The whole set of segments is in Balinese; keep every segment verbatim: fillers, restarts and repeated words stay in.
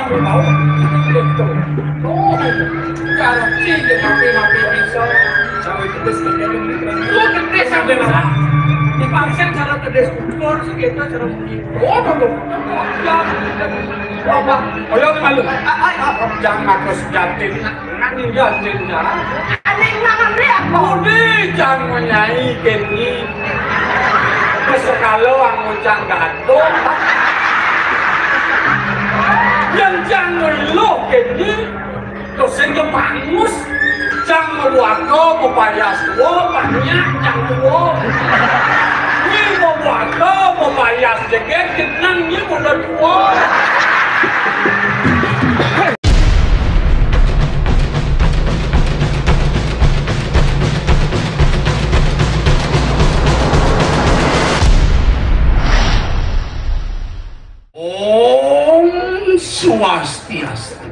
Aku mau gitu. Oh, karo cing, mapi-mapi bisa. Cara gedhe sampeyan iki. Oh, gedhe sampeyan. Dipaksa cara gedhe syukur, segitu cara mungkin. Oh, no, no. Ya. Apa? Oh, ya, malu. Ay, ay, ay, ay. Jangan aku sejatin. Nang yatin ya. Aning nang mrene apa? Budi jang menyai keni. Wis sekalo wong ngucang gaduh. Yen jang ngeluh keni, terus sing kebangus. Jang meluarga, mepayas tua, banyak jang tua. Ni meluarga, mepayas jeget, jenang ni muda tua. Om Swastiastu.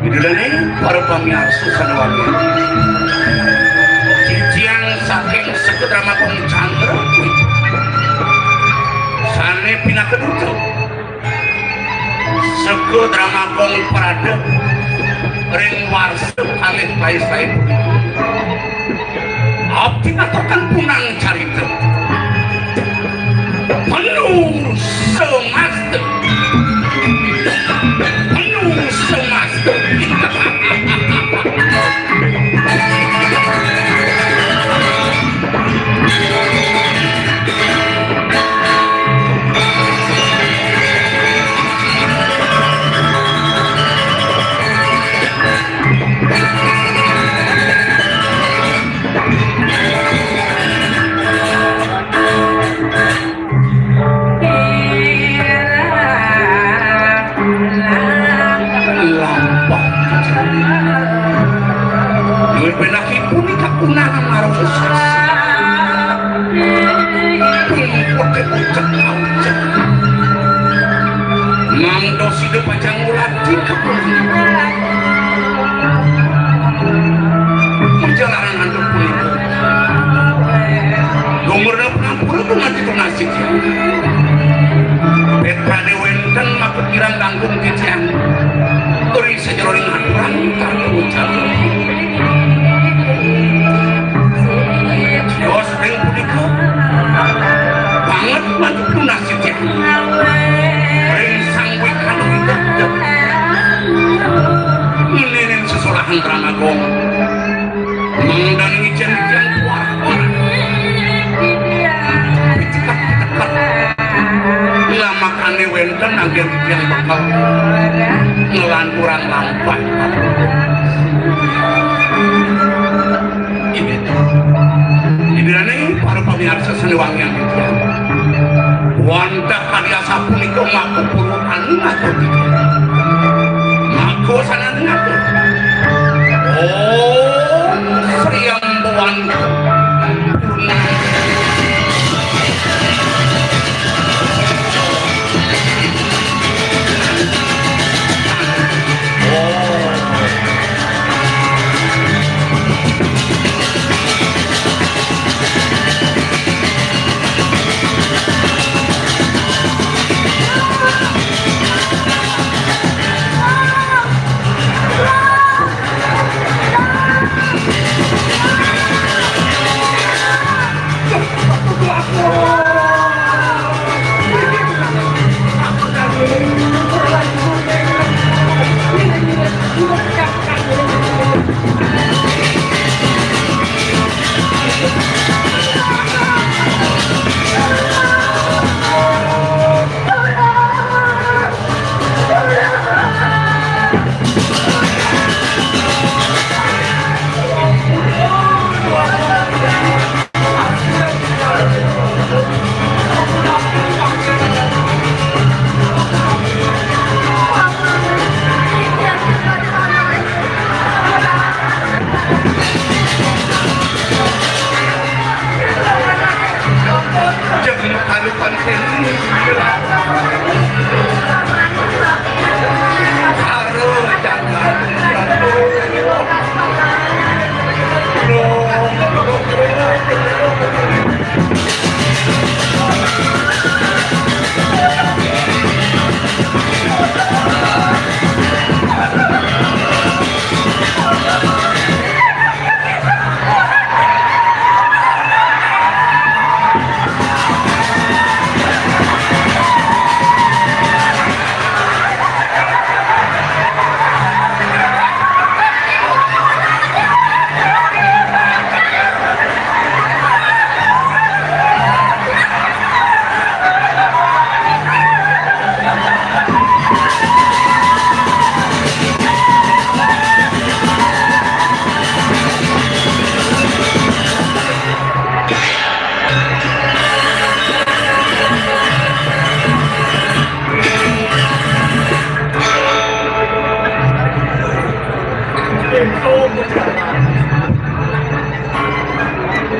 Widodane para pamiarsa sané wangi. Titiang saking Sega Drama Kong Candra kuwi. Sané pinakeduta. Sega Drama Kong Prada ring warsa kalih lae-lae. Abdi ngaturkan punang carita. Penuh semasta. Penuh semasta. Lampah. Duit benakipun ika kunangan marasa sasih. Kumpul ke puncak. Mangda sida pacang ngulati kapunika. Jalaran antuk punika. Gumurna pangampura dumateng nasib. Petrane wenten makut kirang langkung titiang. Ring sajeroning aturan kanggo ucap. Tios ring punika. Banget mantuk nasib. Ring Sang Wikala Widodari. Ngeninin sesolahan Tranagung. Mangdan ngijen tiang kuat. Pitekat-pitekat. Lamakane wenten anggen tiang bakal ngelanturang lampah. Inggih. Inggih, para pamiarsa sane wangian titiang. Wantah kadi asapunika maka purwa anu ngatur titiang. Maka sanane ngatur. Om Sri Ambawan.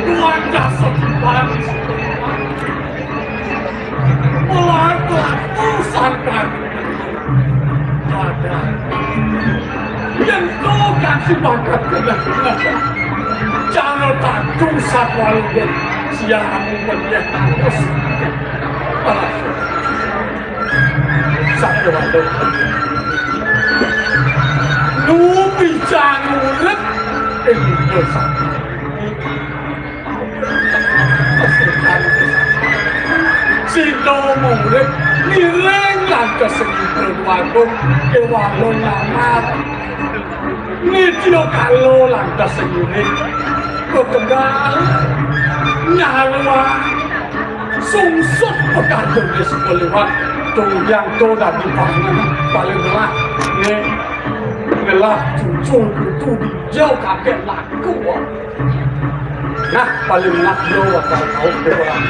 Tuan Dasar Paris. Pelan-pelan, urusan kami. Ada. Yang kau kan sepakat dengan jangan tak dosa walaupun siang menjadi satu waktu. Nubi jangan urip. Eh, dosa. Sinta murid ngiring lantas seni berwagung kewalo nyamar. Nitya kala lantas seni ketegal nyalwa sungsut pekadun di sekeliwat. Tuyang to dadi pangan paling ngelah. Ngelah cucul kutu dijau kakek laku. Nah, paling enak yo bakal tahu kurang.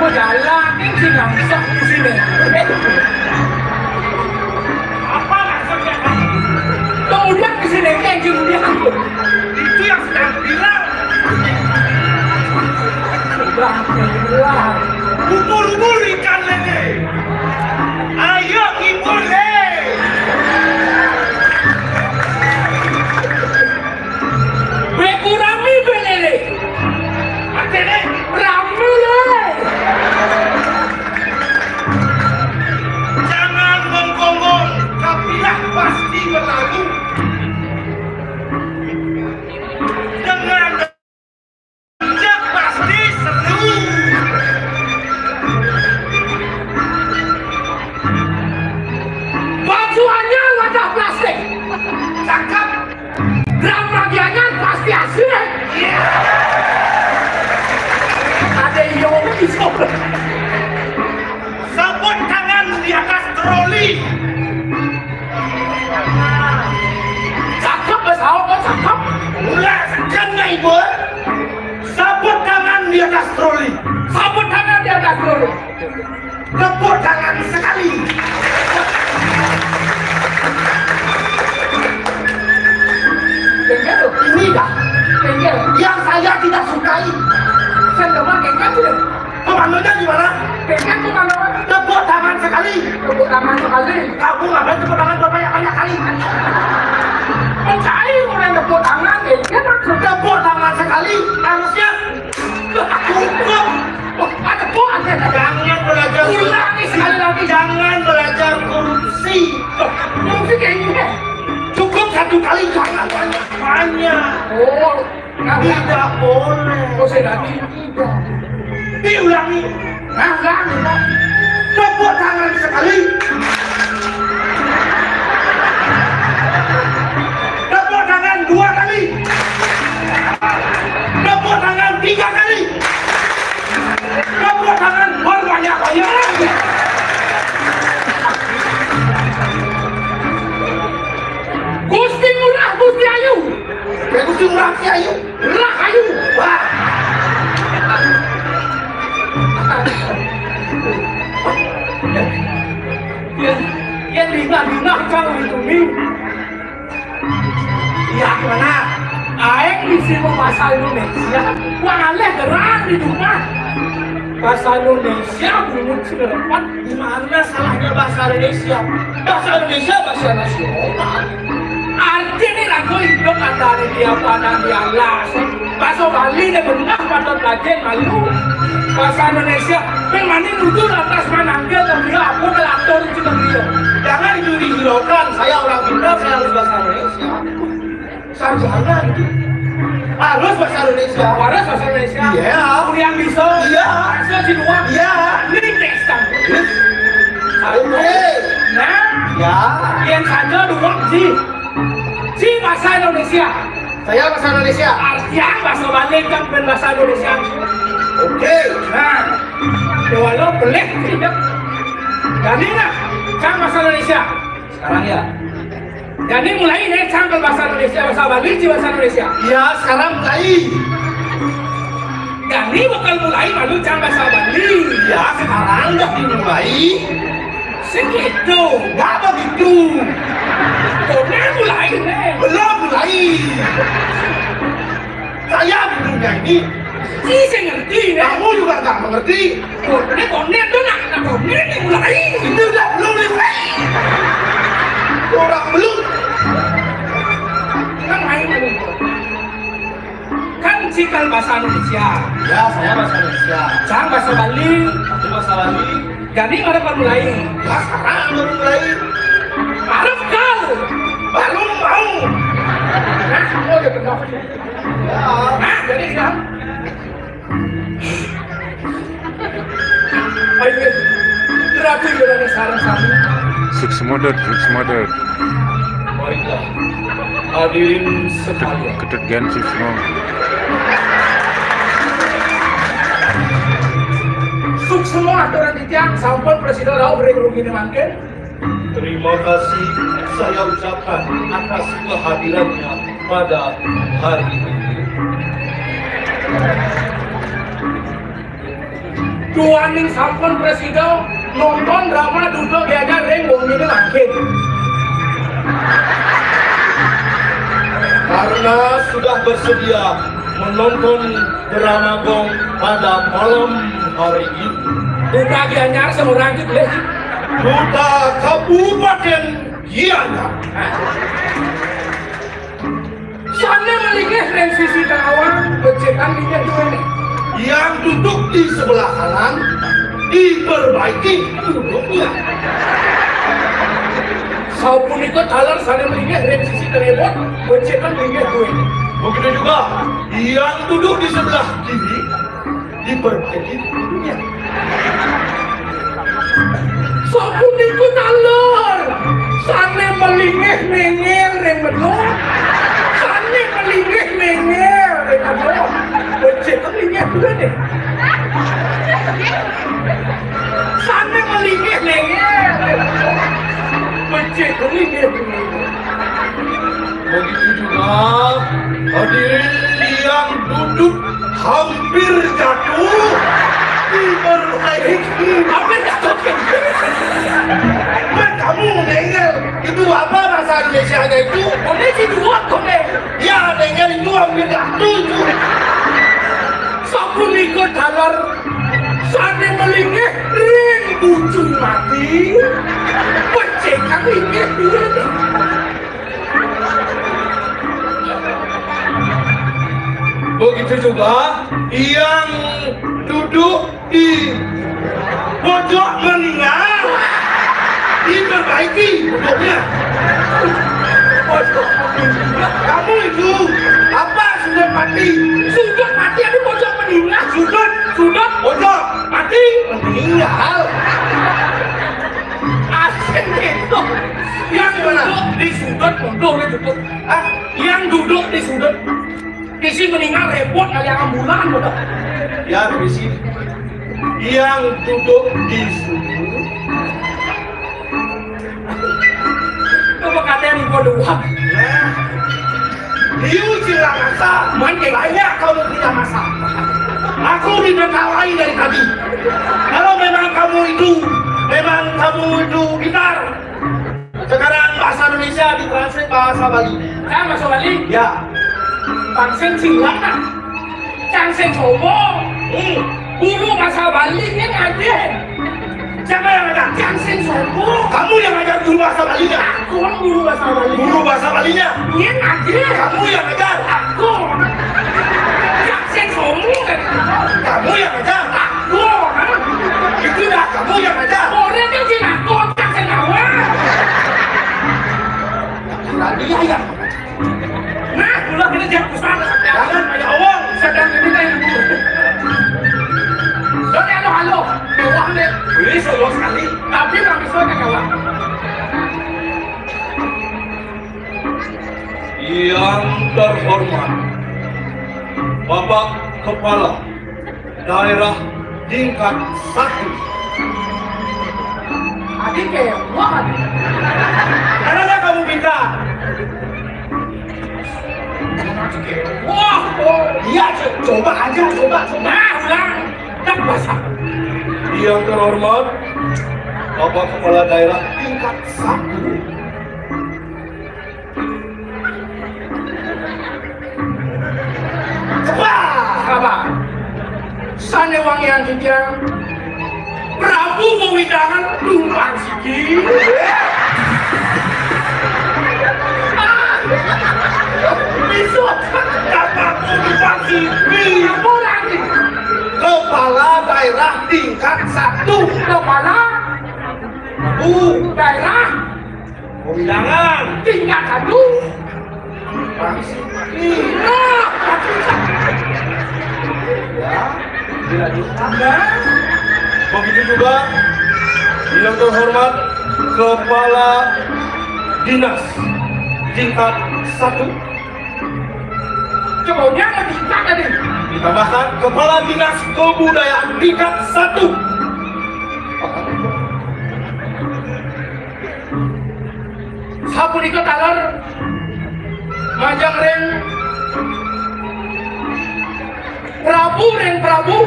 Kok jalan ini sih nggak bisa di sini. Apa maksudnya kamu? Kemudian di sini kayak gini. Itu yang sedang bilang. Sudah bilang. Ubur-ubur ikan lele. Ayo ngibur deh. Beku rami belele. Artinya rami le. Jangan menggonggong, kafilah pasti berlalu. Dengan Kerja pasti seru. Baju anyar wadah plastik. Cakep. Drama anyar pasti asik. Ada yang iso. Saput tangan di atas troli. Cakep, Mas Ahok, Mas, cakep. Ulah, segan, Ibu. Saput tangan di atas troli. Saput tangan di atas troli. Tepuk tangan sekali. Ini dah. Yang saya tidak sukai. Saya nggak pakai kan sudah. Komandonnya gimana? Pegang komando. Tepuk tangan sekali. Tepuk tangan sekali. Kamu ngapain tepuk tangan berbanyak-banyak kali? Mencari orang tepuk tangan, eh, dia maksud tepuk tangan sekali, harusnya cukup. Oh, ada tepuk, ada. Jangan belajar Oh, tidak boleh. Oh, saya tadi. Diulangi. Nah, ulang. Tepuk tangan sekali. Tepuk tangan dua kali. Tepuk tangan tiga kali. Tepuk tangan berbanyak-banyak. Gusti Ngurah, Gusti Ayu. Ya, Gusti Ngurah, Gusti Ayu. Ngurah Ayu. Wah. Yang, yang dingah-dingah kau itu, Ning. Ya, mana? Aing bisi mau bahasa Indonesia. Wah, aleh gerang di rumah. Bahasa Indonesia, bungut sinerepat. Di mana salahnya bahasa Indonesia? Bahasa Indonesia bahasa nasional. Arti ini lagu hidup ada di dia pada di alas. Bahasa Bali ini benar patut lagi malu. Bahasa Indonesia, memang ini nuju lantas manangkil ke dia, apa ke atur itu ke dia. Jangan itu dihiraukan, saya orang pintar, saya harus bahasa Indonesia. Sarjana itu. Harus bahasa Indonesia. Harus bahasa Indonesia. Iya. Kuliah bisa. Iya. Masuk di luar. Iya. Ini tes kan. Oke. Nah. Ya. Yang saja dua sih. Si bahasa Indonesia. Saya bahasa Indonesia. Artinya bahasa Bali kan bukan bahasa Indonesia. Oke. Nah. Ya, walau boleh tidak. Jadi nah, kan bahasa Indonesia. Sekarang ya. Jadi mulai nih cang ke bahasa Indonesia, bahasa Bali, bahasa Indonesia. Ya, sekarang mulai. Jadi bakal mulai malu cang bahasa Bali. Ya, sekarang udah dimulai. Segitu. Nggak begitu. Udah mulai nih. Belum mulai. Saya di dunia ini. Ini saya ngerti nih. Kamu juga nggak mengerti. Bonek, bonek tuh nak, nak bonek nih mulai. Ini udah belum dimulai. Orang belum. Kan main dulu. Kan cikal bahasa Indonesia. Ya, saya bahasa Indonesia. Cang bahasa Bali. Aku bahasa Bali. Jadi mana mulai? Ya, sekarang baru mulai. Harus kau. Baru mau. Nah, oh, udah benar. Ya. Nah, jadi kan. Ayo, Ratu Yolanda sareng sami. Suksma dot, suksma dot. Baiklah, hadirin sekalian. Ketut gen suksma. Suksma aturan titiang sampun prasida rauh ring rungine mangkin. Terima kasih saya ucapkan atas kehadirannya pada hari ini. Duaning sampun prasida nonton drama Duda Gianyar ring wengi mangkin. Karena sudah bersedia menonton drama Gong pada malam hari ini. Duda Gianyar seorang itu boleh. Duda Kabupaten Gianyar. Sane malinggih ring sisi tengawang, becikan linggih duene. Yang duduk di sebelah kanan, diperbaiki duduknya. Sapunika taler sane malinggih ring sisi tengebon, becikan linggih duene. Begitu juga yang duduk di sebelah kiri, diperbaiki dulunya. Sapunika taler, sane malinggih nengel ring medal, sane malinggih nengel ring medal, becik linggih dulunya. Sane malinggih nengel ring medal, becik linggih dulunya. Begitu juga hadirin yang duduk hampir jatuh diperbaiki. Hampir jatuh. Kan kamu nengel. Itu apa bahasa Indonesianya itu? Kondisi dua, kondisi. Ya, nengel itu hampir jatuh itu. Sapunika taler sane malinggih ring bucu mati. Pecekan linggih dua. Begitu juga yang duduk di pojok menengah, diperbaiki duduknya. Kamu itu apa Mati. Sudut mati, ada pojok meninggal. Sudut, sudut, pojok, mati, meninggal. Asing gitu. Yang duduk di sudut, bodoh itu. Ah, yang duduk di sudut. Isi meninggal repot kali ambulan, bodoh. Ya, isi. Yang duduk di sudut. Coba katanya nih, gua doang. Liu Cilangasa, main kayak banyak kamu punya masalah. Aku dibengkalai dari tadi. Kalau memang kamu itu, memang kamu itu pintar, sekarang bahasa Indonesia ditranslate bahasa Bali. Kan bahasa Bali? Ya. Bangsen Cina kan? Cangsen Sobo. Hmm. Guru bahasa Bali ini ngajar. Siapa yang ngajar? Cangsen Sobo. Kamu yang ngajar guru bahasa Balinya? Aku guru bahasa Bali. Guru bahasa Balinya? Ini ngajar. Kamu yang ngajar? Aku. Cangsen Sobo kan? Kamu yang ngajar? Aku. Itu dah kamu yang ngajar. Orang yang sih ngaku Cangsen Sobo. Tadi ayam. Nah, ulah kita jangan kesana. Jangan banyak omong. Sedang ini kan ibu. Dari halo halo. Wah deh. Ini solo sekali. Tapi bang Iswa kawan. Yang terhormat Bapak Kepala Daerah tingkat satu. Adik kayak wah, adik. Karena kamu pintar. Wah, oh. Iya, co- coba aja, coba, coba. Nah, ulang. Tak basah. Yang terhormat Bapak Kepala Daerah tingkat satu. Wah, apa? Sane wangian kijang. Prabu wewidangan tumpang siki. Bisa. Prabu tumpang siki. Apa lagi? Kepala daerah tingkat satu. Kepala daerah. Undangan. Tingkat satu. Bang Siti. Nah, ya, dilanjutkan. Nah. Begitu juga yang terhormat Kepala Dinas tingkat satu. Coba yang tingkat tadi. Ditambahkan Kepala Dinas Kebudayaan tingkat satu. Sapunika taler majeng ring Prabu ring Prabu.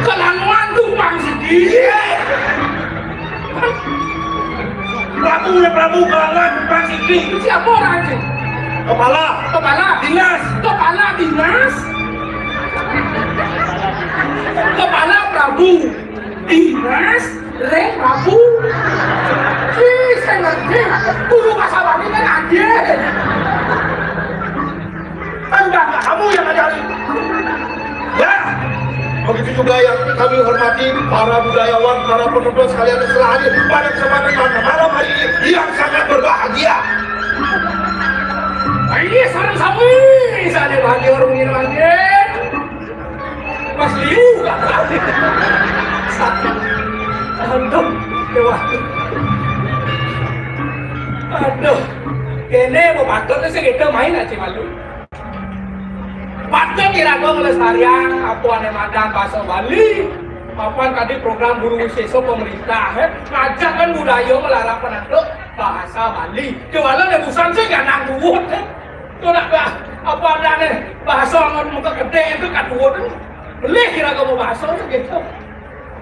Kelanguan tumpang siki. Prabu ring Prabu, kelanguan tumpang siki. Siapa orang itu? Kepala. Kepala. Dinas. Kepala dinas. Kepala Prabu. Dinas ring Prabu. Ih, saya ngerti. Guru bahasa Bali kan anjir. Kan udah nggak kamu yang ngajarin. Ya. Begitu juga yang kami hormati para budayawan, para penonton sekalian yang telah hadir pada kesempatan malam hari ini yang sangat berbahagia. Ini sareng sami, saya bahagia orang ini. Mas Liu. Aduh, dewa. Aduh, kene mau patut sih kita main aja malu. Patut kira gua melestarian apa ane madan bahasa Bali. Apa tadi program guru wisésa pemerintah, eh? Ngajak kan budaya melarapan antuk bahasa Bali. Coba lo ada busan sih gak nangguwut, eh? Tuh nak bah, apa ada nih bahasa ngon muka gede itu kan duwut. Beli kira kamu bahasa tuh gitu.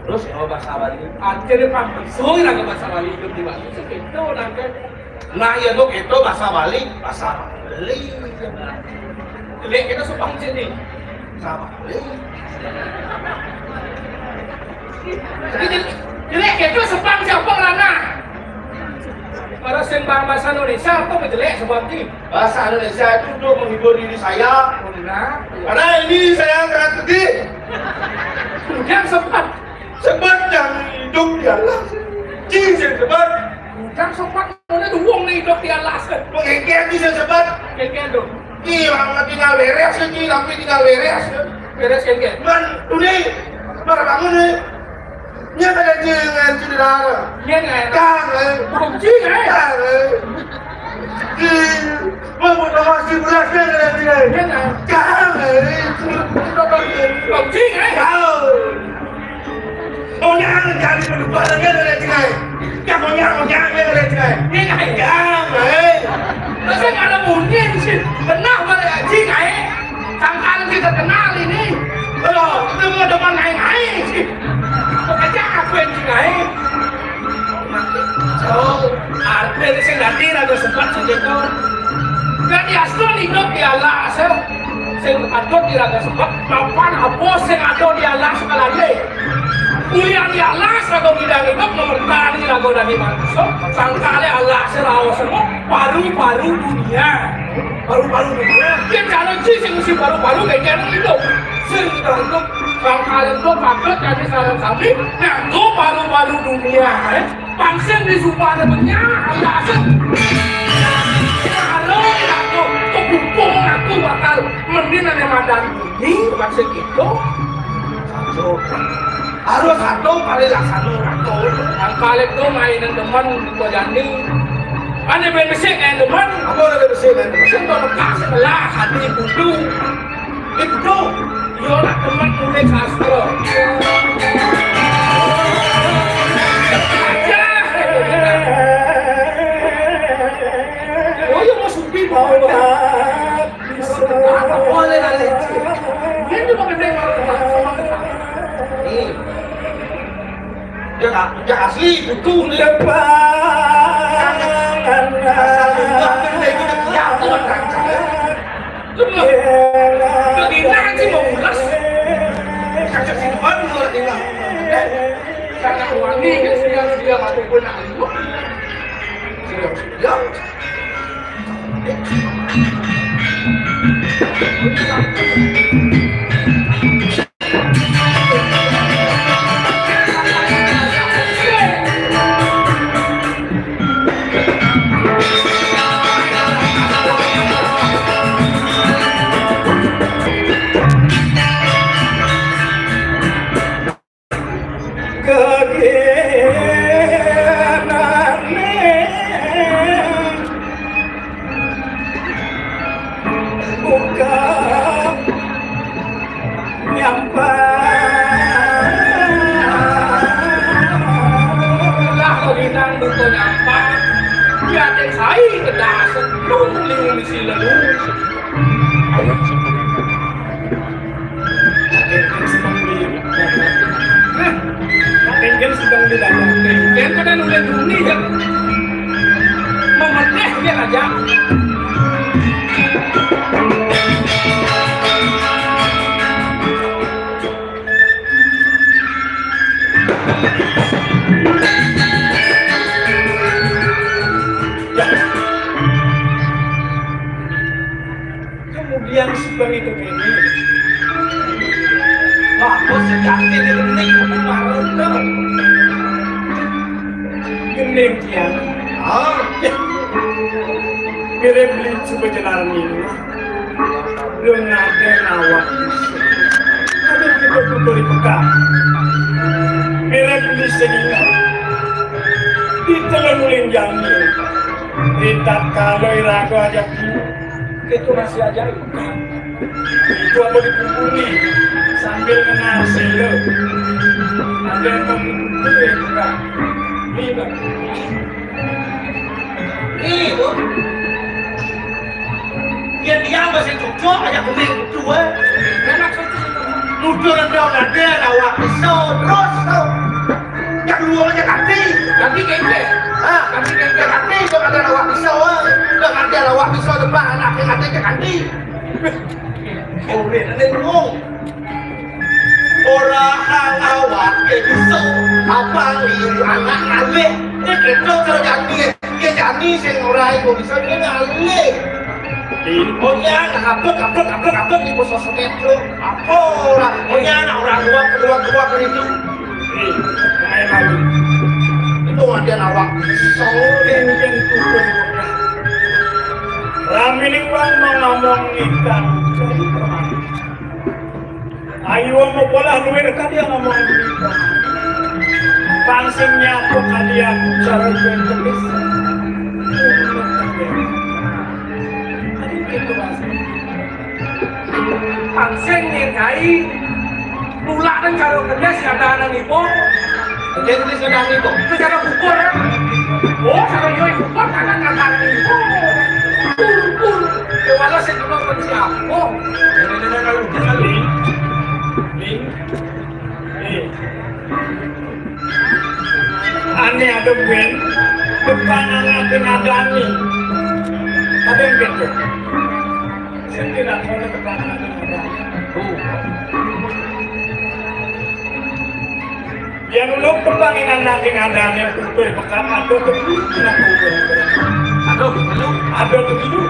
Terus kalau bahasa Bali, aja deh pang beso kira ke bahasa Bali hidup di Bali tuh gitu nangke. Nah, ya tuh gitu bahasa Bali, bahasa Bali. Jelek kita sepang sini. Bahasa Bali. Jadi jelek itu sepang siapa lana? Para sing bahasa Indonesia apa jelek sebab ini? Bahasa Indonesia itu untuk menghibur diri saya. Karena ini saya sangat sedih. Ujang sempat. Sebab yang hidup di alas. Jin yang sebab. Ujang sempat mana duwung nih hidup di alas. Pengekian jin yang sebab. Pengekian dong. Ki, lampu tinggal beres, ki, lampu tinggal beres. Beres, ki, ki. Man, tuni, mar bangun, ni. Nya kada jangan cedera. Nya, nya. Kang, eh. Bukan cing, eh. Kang, eh. Ki, mau buat masih beras, nya kada jangan. Nya, nya. Kang, eh. Bukan cing, eh. Kang. Onyang jadi penumpang, nya, nya, nya. Nya, onyang, onyang, nya, nya, nya. Nya, nya. Kang, eh. Terus ada bunyi sih. Benar, balik, cing, eh. Sangkal kita kenal ini. Loh, itu mau demen naik-naik sih. Aja aku yang cing, eh. So, arti sing dadi raga sebab sing gitu. Dadi asma hidup di alas, eh. Sing ada di raga sebab, mapan apa sing ada di alas sekalian. Kuliah di alas, raga bidang hidup, nomor tani, raga dadi manusia. Sangkale alas, raos semua, paru-paru dunia. Paru-paru dunia. Dia cara sih sing mesti paru-paru kayak cara hidup. Sing kita hidup, sangkale itu patut kami saran kami, nganggo paru-paru dunia, eh. Pang sing disumpah ada benyah, ada asem. Karo aku, kebupung aku bakal mending ada madan bumi, pang sing gitu. Satu. Harus satu kali laksana ratu. Yang kali itu mainan demen, kau jani. Ane ben besik main demen. Apa udah besik main demen? Sing kau bekas sebelah, hati budu. Ibu, yo nak teman mulai sastra. Oh, yo mau supi bawa. Boleh lah, Leci. Dia juga gede banget. Nih. Ya, Kak, ya asli, butuh nih. Depan. Asal juga gede gitu, ya, Tuhan, Kak. Beginan sih mau ulas. Kacau si Tuhan, menurut dia. Karena wangi, kan, dia, dia mati pun nak. Sudah, sudah. Kegenane buka nyampah. Lah, kok binang buka nyampah? Yakin sai kedas, nungling misi lelu. Kengken sedang di dada. Kengken sedang di dada. Kengken kada nunda dunia ya. Memedeh dia aja. Ya. Kemudian sebab itu kene. Maka sejati di geni kemarin tuh. Geni kian. Ah, ya. Mirip beli coba jalan ini. Dengan ada awak. Ada kita tutur peka. Mirip beli sing ingat. Di telung uling jani. Di tatkala iraga aja. Itu masih ajaib. Itu apa dikumpuli sambil kenal sila. Ada yang mengumpuli bukan? Ini, Bang. Ini, Bu. Dia, dia masih cucuk, aja bening dua. Memang cucuk. Nuduh rendah rendah awak pisau terus tuh. Yang dua aja ganti. Ganti kengke. Ah, ganti kengke. Ganti, dong ada awak pisau, eh. Dong ada awak pisau depan anak yang ada aja ganti. Ora hang awak ke pisau, abang liu anak ngalih. Ini kita cara ganti, ya ganti sing ora iku bisa dia ngalih. Pokoknya abet, abet, abet, abet di pusat semet tuh. Apa orang? Pokoknya anak orang luar, keluar, keluar dari itu. Nih, main lagi. Itu ada awak. Sorry, mungkin tuh. Ramining wong ngomong ikan. Ayo mau pola luwir ka dia ngomong. Pangsing nyapu ka dia cara kuwi. Pangsing nyekai. Tulak nang karo kedis ada anak ibu. Kedis kedis ada anak ibu. Terus ada bubur. Oh, sama yo ibu kan anak anak ibu. Bubur. Kewala sing kena pensi aku. Ning. Ning. Ning. Ane ada ben. Depan anak dengan Dani. Ada yang gitu. Sing tidak tahu depan anak dengan Dani. Yan uluk tembang ing andang ing andane putuh pekak adoh kepiye nak uber. Adoh kepiye? Adoh kepiye?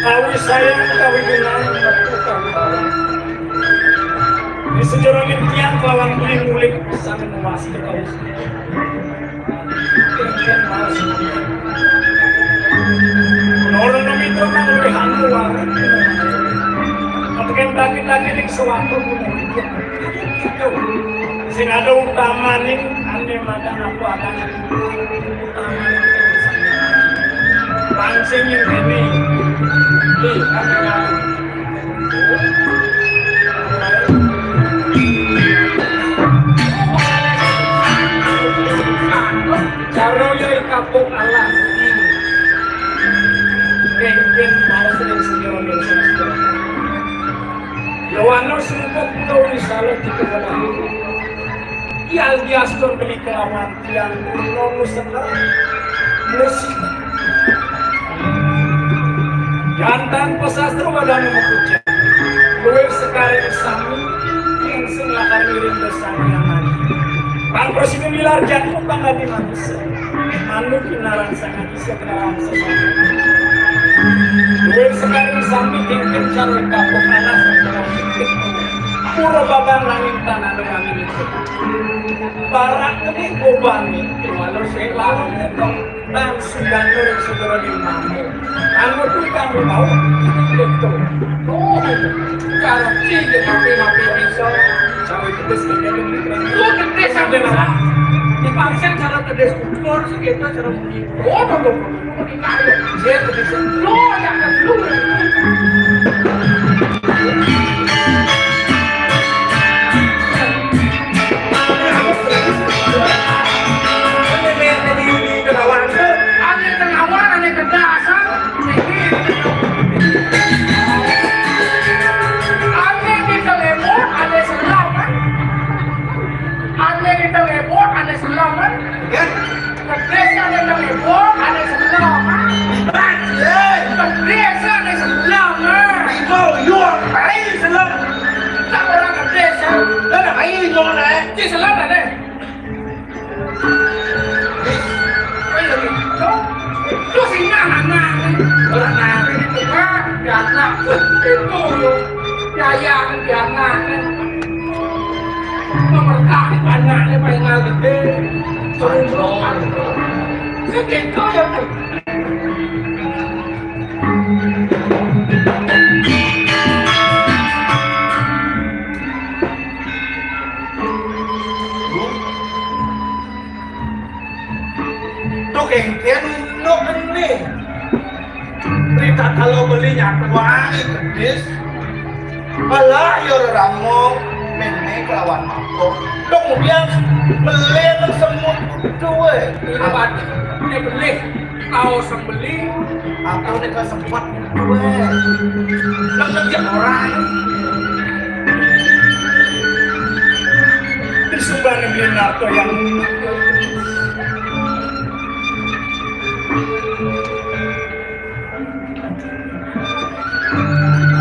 Kawi sayang, kawi kenal, kawi kawan. Di sejeroning tiang kelawan beli mulik sang mewasi kawi. Ora nemito nang luwih anu wae. Ketekan daging-daging ning sewaktu. Sing ada utamaning ane madan apa akan utamaning pangsing ning kene. Iki ane Caraya ing kapung alas. Kengken maos ring sira ning sastra. Yowanus sungkuh kula wisala dikewelang. Yaldiastun beli kelawan tiang kula nusekar musik. Yantang pasastra wadana mapuja. Luwih sekaring sami, ingsun lakar ngiring dosa nyaman. Pang prasida milar jatuh pang adi manusa. Manuk kinaran sangat Luwih sekaring sami tingkir carwe kapok alas. Pura babang nanging tanah nanging itu. Barak gede bobane, walau sing lawan itu. Bang sudah nurut segera di mampu. Kamu tuh kamu mau itu. Oh, kalau sih dia mapi mapi bisa. Cawe itu sih dia. Lu gede sampai mana? Dipaksa cara gede syukur segitu cara mungkin. Oh, tuh, tuh, tuh, tuh, tuh, tuh, tuh, tuh, tuh, tuh, tuh, tuh, tuh, tuh, Ane kenawan, ane kedasar. Ane di telepon, ane selam, kan? Ane di telepon, ane selam, kan? Kedis ane telepon, ane selam, kan? Kedis ane selam, kan? Ibu, yuang, tai selam. Tak orang kedis, ya. Dah, dah, ayo, yuang, eh. Ci selam, dah, deh. Terus ini anak-anak, orang anak itu kan, di anak itu, yaya di anak, pemerintah di anaknya paling gede, turun sekitar ya. Tuh kengken nuk nih. Rita kalau beli nyatuan gedis. Malah yo ramo mene kelawan mangkok. Kemudian beli semut kudu. Ini apa? Ini beli. Kau sembeli atau nek sempat gue. Nang kerja orang. Disumbang beli narto yang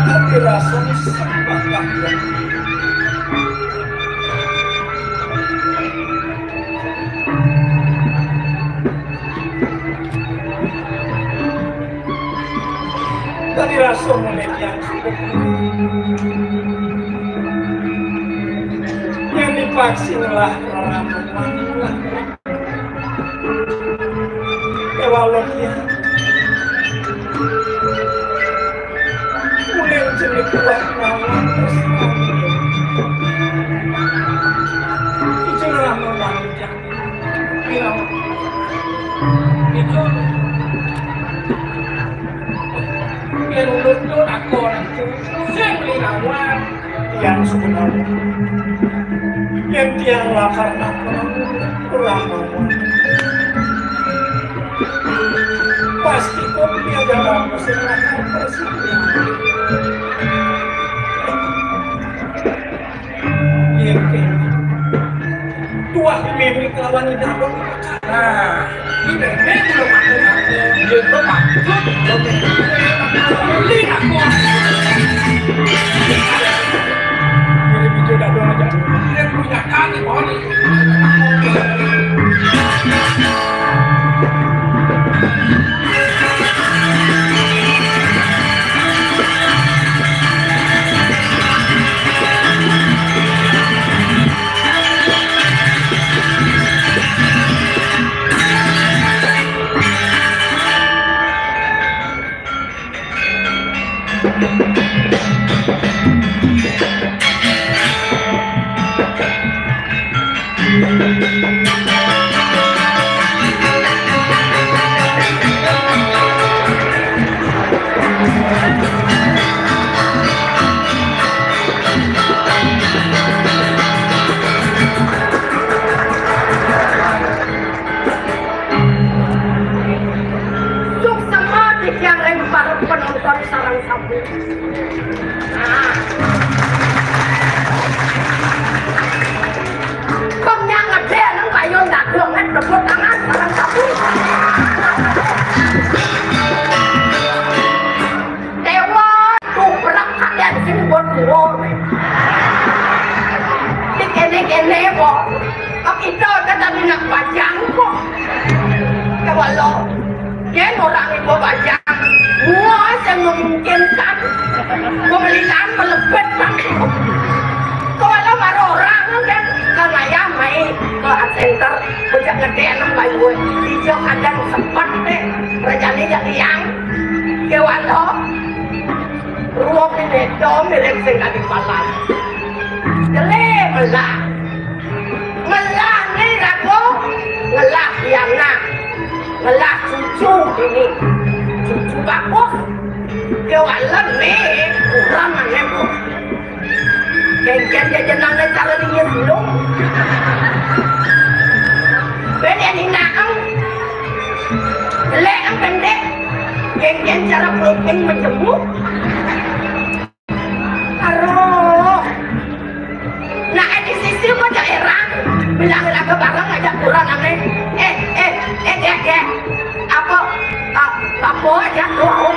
tapi rasa sembah. Tadi rasa mulai yang cukup. Yang dipaksa lah orang. Kewalon ya. Ijin ora mau wanita. Bilang, "Ijin, yen nurut aku orang itu, sing beli lawan." Yang sebenarnya, yang tiang lakar napa, ora mau. Pasti kok dia dalam musik lakar pasti. Iya, oke. Tuah mimik lawan indah dong. Nah, ini mimik belum ada yang ada. Iya, itu maksud. Oke. Lihat, kok. Jadi, video dah dong aja. Dia punya kaki, mau nih. Suksma titiang ring para penonton sareng sami. Nah. Kok nyang ngedek nang kayu ndadonge tepuk tangan sareng sami. Dewa, tubrek kadang sing buat duo. Di kene-kene kok. Kok kita kan tapi nak bajang kok. Dewa lo. Yen ora nggo bajang, wah, sing memungkinkan. Pemilihan melebet, Pak. Kalau marang orang kan, kan ayah mai ke art center, bocah gedhe nang bayu. Ijo kadang sempat deh, rajane jak liang. Kewalo, ruwok ini dom, mirip sing kadi palas. Jele melah. Ngelah ni raga, ngelah pianak, ngelah cucu dini. Cucu bagus. Dia walen ni, kurang ane, Bu. Kengken dia jenenge cara dia belum. Ben yang hinaang. Jelek yang pendek. Kengken cara peluping menjemuk. Aduh. Nah, di sisi apa daerah? Bilang lagu bareng aja kurang ame. Eh, eh, eh, eh, eh. Apa, ah, apa aja tuh?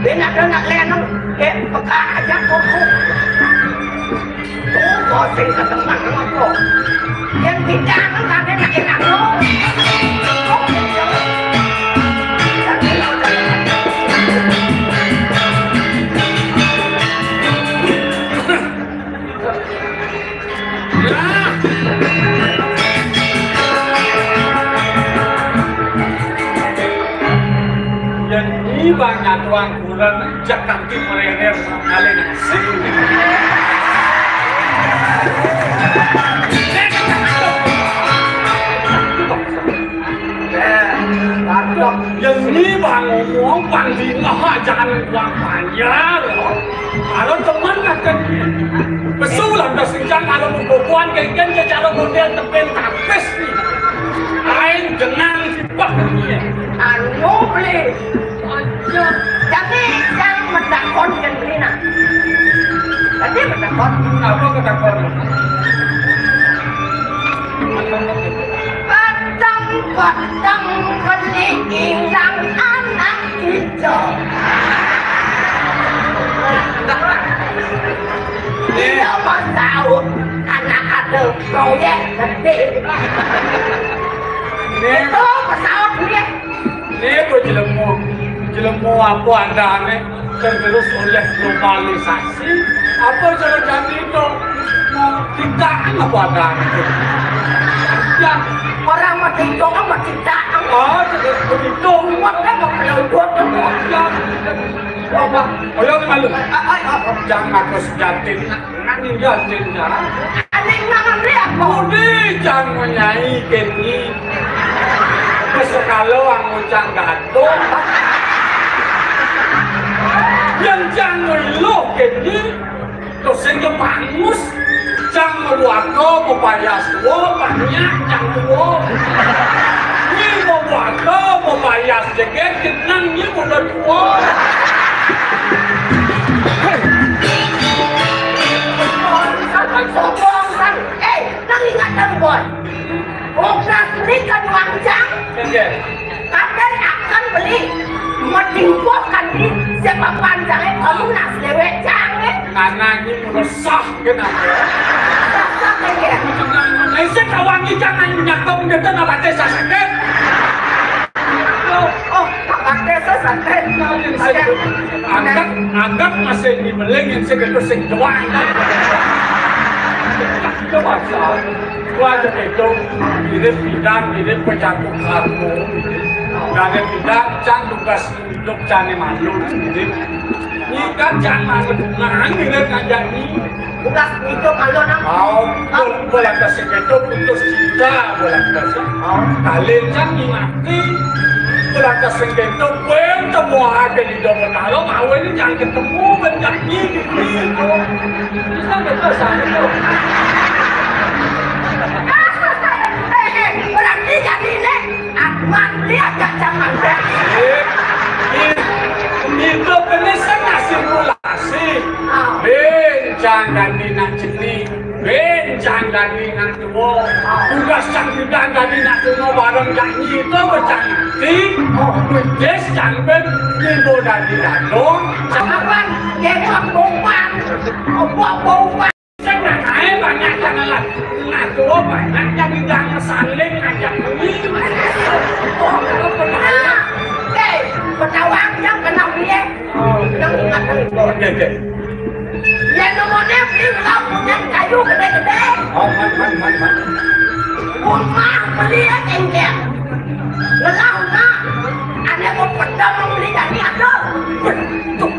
Dia nak nak lenong. Eh, peka aja tuh. Tuh, kok sing keteman apa? Yang kita kan kagak nak enak, loh. Yang ini banyak tuang bulan, jak kanti mererer, ngalih nasi. Yang ini bang ngomong, bang dingah, jangan buang panjang. Kalau teman akan pesu lah, udah senjang, kalau bubuhan, genggen, secara model, tepin, tapis, nih. Lain, jenang, sibak, nih. Anu, beli. Tapi yang metakon kan beli, nah. Tapi metakon. Apa ketakon? Patang-patang beli ilang anak kita. Iya, Mas Saud, anak ada proyek gede. Itu pesawat dia. Niku jelemu, jelemu apa andane tergerus oleh globalisasi? Apa cara jani itu? Mau tindakan apa andane itu? Ya, orang mau tindakan, mau tindakan. Oh, begitu. Mau kan mau peluduk. Ya. Apa? Kaya malu. Ai, ai, apa? Jang aku sejatin. Nang jatin ya. Ané nang amri apa? Budi jang menyai kini. Kesekalo angu jang gaduh. Yang jang ngeluh kini. Terus sing kepangus. Jang mabuaka, mapayas tua, banyak jang tua. Ni mabuaka, mapayas jegég, jeneng ni muda tua. Sombong, kan? Eh, nang ingat, kan, boy? Operasi ni kan wancang. Nggih. Kadén akan beli. Madingkuh kan di siapa panjangnya kamu nas dewek jangnya. Anak ini meresah kenapa? Rasa kan ya? Saya kawangi jangan nyakap kita nak baca sakit. Oh, oh, pakai sesakai. Anggap, anggap masih di beling yang segitu sing doang. Itu pasal. Wah, itu mirip bidang, mirip pecatur karmo. Dari bidang, can tugas hidup, can malu, mirip. Ini kan can malu, nah, mirip ngajak ini. Tugas hidup malu, nah. Oh, bola kasih itu putus cinta, bola kasih. Oh, kalian can mati. Bola kasih itu, pun semua ada di dalam malu, mau ini jangan ketemu, menjanji gitu. Bisa nggak tuh, saya tuh? Eh, eh, berarti jadi ini, ah, mati aja jangan deh. Eh, eh, itu kena saya kasih mulasi. Ah. Bencang dan dinak cili. Bencang dan dinak tua. Tugas cang bidan dan dinak tua bareng janji itu bencang nanti. Oh, bedes cang ben, ibu dan dinak dong. Cang apa? Dia buat bomban. Buat bomban. Saya nggak tahu banyak yang lah. Nah, tua banyak yang tidak saling ngajak ini. Oh, itu benar. Eh, petawang yang kenal dia. Oh, yang ingat dari bawah. Oke, oke. Ya, nomornya beli ngelau punya kayu gede-gede. Oh, man, man, man, man. Rumah beli ya, cengkeh. Ngelau, nah. Ada mau pedang mau beli dari ada. Tuh,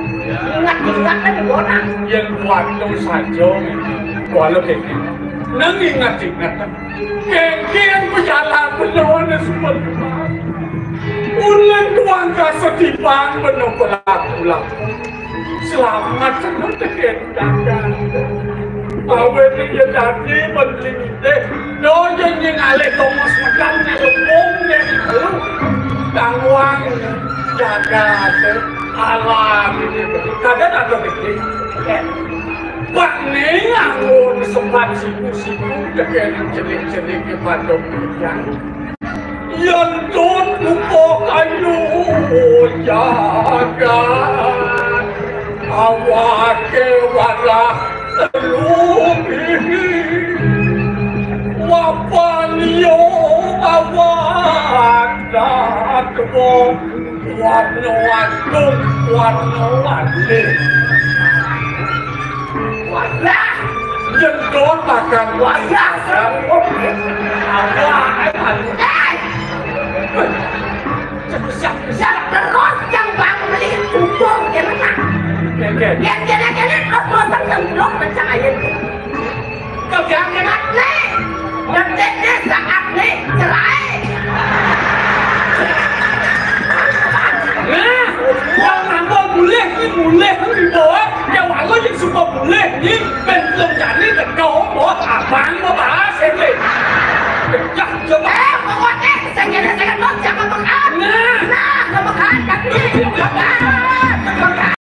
ingat-ingat kan di orang. Yang waktu saja, walau kayak gini. Nang ingat-ingat. Kengkeng pejalan benawan sebentar. Ulun tuang kasetipan bena pelaku-pelaku. Selamat senang teken dagang. Awet iya dadi beli deh. No janji ngalih Thomas Medan ngelempung deh. Tangguang jaga alam ini. Kadang ada gede. Pak ni anggun sempat siku-siku teken celik-celik kepada hujan. Yentun kupo kayu jagat awake warah telu bihi. Wapan yo awan datwa warna agung warna wadi. Wadah! Nyedot makan wadah. Apa? Eh! Siap, siap. Terus yang bang beli tutup, ya, mana? Oke, oke. Yang kena-kena terus-terusan semblok, mencang air. Kau jangan kena nih. Detik nih, saat nih, cerai. Nah, wong nambah mulih ki mulih ki bawa, ya walau yang suka mulih ni, ben belum jadi teko, bawa abang.